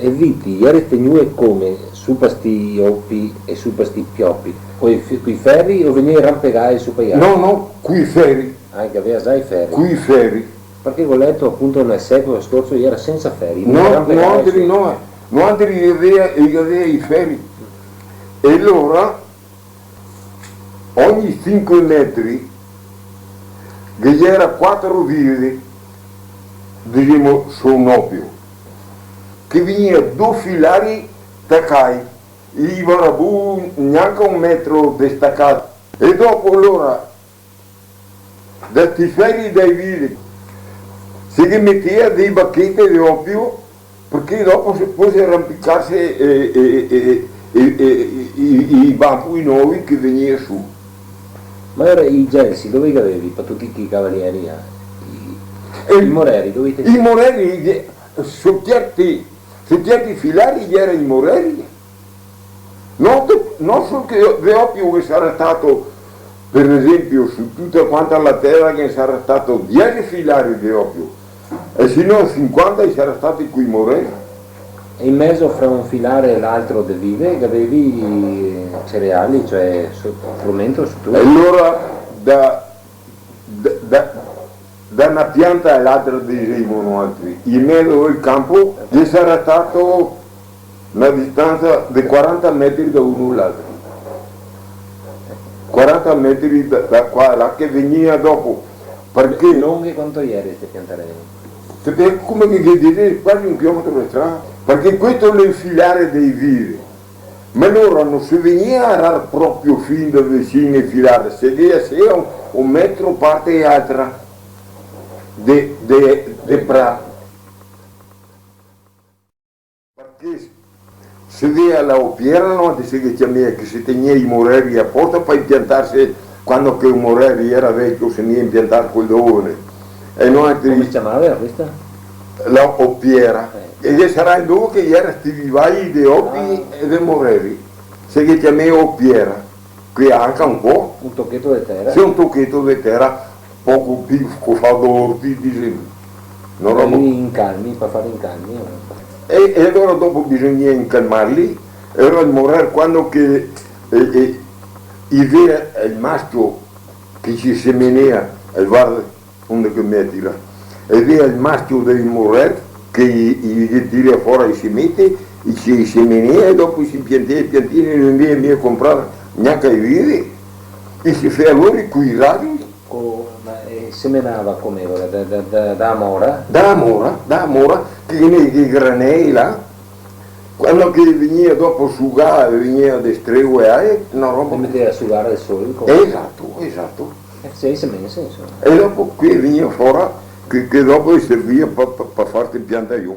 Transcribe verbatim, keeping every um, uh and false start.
E viti, jere tegnue come su pa sti opi e su pa sti piopi? Coi fe-, coi feri o vegnea rampegae su pa i altri? No, no, coi feri. Ah, che gavea za i feri. Coi feri. Parché go leto apunto nel secolo scorso jera sensa feri, no, rampegae su. Noantri no, eh. Noantri i gavea, i gavea i feri. E alora ogni sinque metri ghe jera quatro vive, disemo, su un opio, che vegnea do filari tacai, i varabù gnanca un metro de stacà. E dopo, alora, da sti feri dai vive se ghe metea dei bachete de opio, parché dopo se pol arampicarse e, e, e, e, e, e, i, i bambui novi che vegnea su. Ma alora i gelsi dove i gavevi pa tuti sti cavalieri, eh? I, e i moreri dove i tegnea? I moreri, eh, su certi, su certi filari i jera i moreri. No, te-, no sol che de opio ghe sarà stato, par esenpio, su tuta quanta la tera ghe sarà stato diese filari de opio, e se no sinquanta i sarà stati coi moreri. E in mezo fra un filare e l'altro de vive gavevi cereali, cioè so-, frumento, su tuto? E alora da da, da, da na pianta a l'altra, disemo noantri, in mezo al canpo, ghe sarà stato na distansa de quaranta metri da uno a l'altro. Quaranta metri da, da qua a là che vegnea dopo, parché... Longhe quanto jere ste piantarele? Parché come che, che dise, quasi un chilometro de strada, parché questo l'è el filare dei vive. Ma alora no se vegnea a arar proprio fin da vicin e filare, se ghe lasea un, un metro parte e altra de, de, de pra. Parché se vea la opiera, no? Che se ghe ciamea, che se tegnea i moreri aposta par impiantarse, quando che un moreri jera vecio, se mia impiantar col dovone. E no anca... Come se ciamava questa? La opiera. Eh. E ghe sarà el nome che jera sti vivai de opi e de moreri. Se ghe ciamea opiera, che anca un po'. Un tocheto de tera? Sì, un tocheto de tera, poco pì, co fa do orti, disemo. No... Par roba incalmi, par far incalmi, no? E, e alora dopo bisognea incalmarli, e alora el morer, quando che, e, e, i vea el mascio che se semenea, el varda, onde che me tira. E vea el mascio del morer che i, i, i tira fora i semete, i se, i semenea, e dopo i se piantea, i piantea, no i vea mia comprar gnanca i vive, i se fea lori coi radi. Co-, ma, eh, semenava come, da, da, da, da mora? Da mora, da mora, che ghe ne, che granei là. Quando che vegnea dopo sugà, vegnea de stregoe, eh, na roba. Come che a sugare al sol, come? Esato, esato. Eh, sì, se mese, insoma. E dopo che vegnea fora, che, che dopo servia pa, pa, pa farte piantar giù.